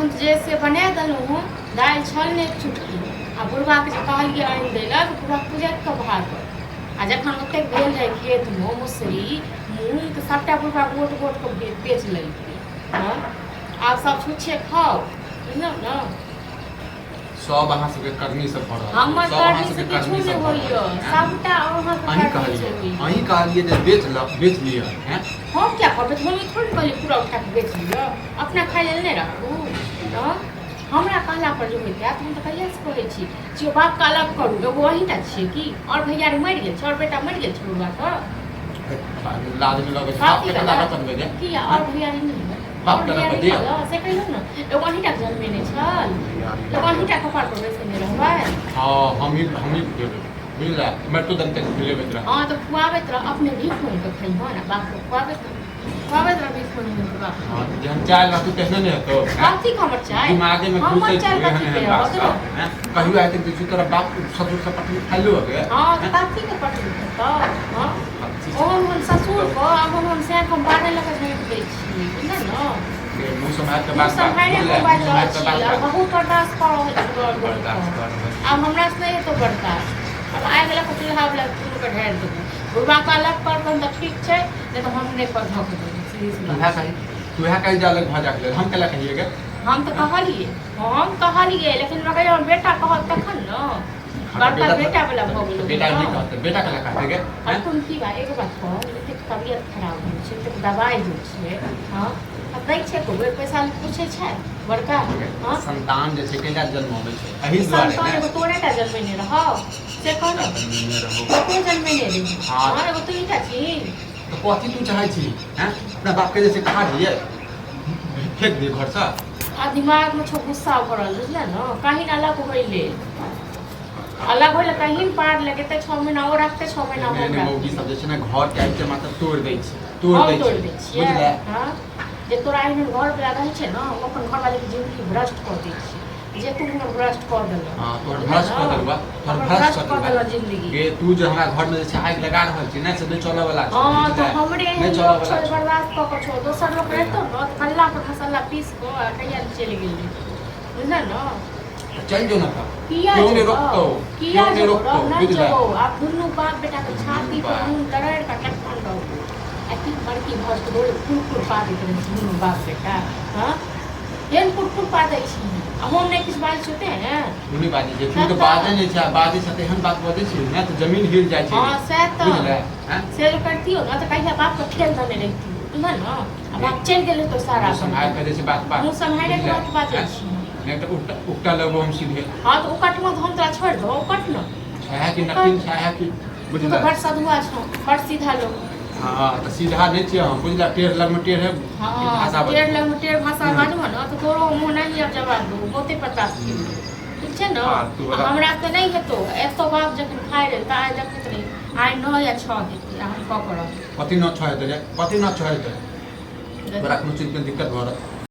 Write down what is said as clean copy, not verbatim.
एखन जे से बना देलहुँ हँ, दालि छल ने एक चुटकी। आ बुढ़बाके जे कहलियै आनि दै लए, तऽ बुढ़बा पुजैत कऽ भागल। आ जखन ओतेक भेल रहै खेतमे मसुरी मूँग, तऽ सभटा बुढ़बा गोट गोट कऽ बेच लेलकै। हँ, आब सब छुच्छे खाउ, बुझलहुँ ने। सब अहाँ सबके करनी से भरल छै। हमर सब अहाँ करनी से सबके किछु करनी नहि से भरल होइए, छै, आँय? सभटा अहाँके अहीं करनी से कहलियै, होइए। अहीं कहलियै जे बेच ल, बेच लिअ, हैं? हम क्या कहबै? हम ई थोड़े कहलियै पूरा उठा कऽ बेच लिअ, अपना खाय लेल नहि राखू। तऽ हमरा कहला पर जे होइत हैत, हम तऽ कहियासँ कहै छी जे बापके अलग करू। एगो अहीँटा छियै कि आओर भैयारी मरि गेल छै, आओर बेटा मरि गेल छै बुढ़बाके? लाज नहि लगै छै? बापके कथी कला रतन जे किया आओर भैयारी नहि है? बाप आओर के भैयारी दिअ। नहि, से कहियौ ने, एगो अहीँटा जन्मेने छल, एगो अहीँटा कपार पर बैसेने रहबै? हँ, हमही देबै, बुझला? मरतो दम तक खिलेबैत रह। हँ, तऽ खुआबैत रह, अपने भीख मांगि कऽ खइहऽ ने, बापके खुआबैत रह, खुआबैत रह भीख मांगि मांगि कऽ बापके। हँ, तऽ जेहन चालि रहतौ तेहने ने हेतौ, हैं? कथी के हमर चालि? दिमागे में हमर घुसै चालि छौ एहन कथी के एहन बात रहत? सब, हैं? कहियो आइ तक जे छै तोरा बाप ससुर से पटनी खाइलो हगे? हँ, तऽ कथी के पटरी हेतौ? हँ, ओहन ओहन ससुर के आ ओहन ओहन सैं के हम बारह लऽ कऽ झाँपि दै छियै, बुझलह ने? मुँह सम्हारि कऽ मुँह बात बात, सम्हारि बुझले? कऽ बाजि मुँह रहल सम्हारि कऽ छी बात आ बात। बहुत बर्दाश्त कऽ रहल छी बड़ बर्दाश्त कऽ रहल छी। आब हमरा से नहि हेतौ बर्दाश्त। आब आगि लऽ कऽ चूल्हा वला दुनूके ढारि देबौ। बुढ़बा के अलग करतन तऽ ठीक छै, नहि तऽ हम नहि पर धऽ कऽ देबै, सीधी सी तू बात। कही, तू कही जा अलग भऽ जाके लेल, हम केला कहिए गे? हम तऽ कहलियै, हम कहलियै, लेकिन हमरा कहैया हमर बेटा कहत तखन ने। हँ, तऽ बड़का बेटा बेटा वला भऽ गेलौ बेटा ने। नहि कहतै, बेटा केला कहतै गे? और कोन की बात, एगो बात कह, एतेक तबियत खराब होइ छै, एतेक दबाइ होइ छै, हँ, आ दै छै एको बेर पैसा पूछै छै बड़का? हँ, संतान जे छै केला जन्म अबै छै? एहि दुआरे संतान ने एगो तोरे टा जन्मेने रहौ, से कह ने। जन्मेने रहौ। ककरो जन्मेने रही? हँ। हँ, एगो तू टा छी। तऽ कथी तू चाहै छी, हैं? अपना बापके जे छै खा दिए, फेंक दिए घरसँ? आ दिमागमे छौ गुस्सा भरल, बुझले ने? कहीं ने अलग होइ ले, अलग होइ ले कहीं ने पार लगेतै। 6 महीना ओ रखतै, 6 महीना हम एहन रखबै। मौगी सब जे छै ने, घर के आबिते मात्र तोड़ि दै छै, तोड़ि हम दै तोड़ि छै। दै छियै? बुझले? हँ, जे तोरा एहन घर वाला रहै छै ने, ओ अपन घर वाले के जिंदगी भ्रष्ट कऽ दै छै, जे तू हमर भ्रष्ट कऽ देलह। हँ, तोहर भ्रष्ट कऽ देलबा, तोहर हमर भ्रष्ट भ्रष्ट कऽ कऽ देलबा देलह जिंदगी। गे। तू जे हमरा घर में जे छै आगि लगा रहल छी ने, से नहि चलऽ वाला छै। हँ, बुझले? तऽ हमरे नहि एहन चलऽ लोक वाला छौ छै। बर्दाश्त कऽ कऽ छौ। दोसर लोक रहितौ ने तऽ कल्ला पर मसाला पीस कऽ आ कहिया चलि गेल रहितौ, बुझल ने? तऽ चलि जो ने तऽ। किया केओ नहि जेबौ? रोकतौ। किया केओ नहि जेबौ? रोकतौ। नहि बुझले? जेबौ। आब दुनू बाप बेटाके छाती पर बाप। नून दरड़ि कऽ टटकन रहबौ। आ की बड़की भौज के डोरे कुरकुर पादैत रहै छै दुनू बाप बेटा। हँ, केहन कुरकुर पादै छी आ हम नहि किछु बाजै छियौ तेँ। तू नहि बाजै छै, तू तऽ बाजै नहि छै। आ बाजै छै तऽ एहन बात बजै छै ने तऽ जमीन हिल जाइ छै। हँ, सएह तऽ। बुझले? हैं? से जे करतियौ ने तऽ कहिया बापके ठेल देने रहितियौ, बुझल ने? आ बाप चलि गेलै तो सारा मुँह सम्हारि कऽ जे छै बात बात। मुँह सम्हारि कऽ बुझले? बात बाजै हैं? छी। नहि तऽ उकटा उकटा लगबो हम सीधे। हँ, तऽ उकटमे तऽ हम तोरा छोड़ि देबौ? उकट ने। छाया कि नटिन छाया कि। तू तऽ बुझले? बड़ सधुआ छौ, बड़ सीधा लोक। हँ, तऽ सीधा नहि छियै हम, बुझले? टेढ़ लगमे टेढ़े भाषा टेढ़ बजबै। लगमे टेढ़ भाषा बाजबो ने तऽ तोरो मुँह नहि आब जवाब देबो, बहुते पता। ठीक छै ने? फालतू आ वाला। हमरा तऽ नहि हेतौ। एतो बाप जखन खाइ रहै तऽ आइ देखैत रही, आइ 9 या 6 हेतै आ हम कऽ कऽ रहबै। कथी 9 6 हेतै रे? कथी 9 6 हेतै? तोरा कोनो चीजके दिक्कत भऽ रहल?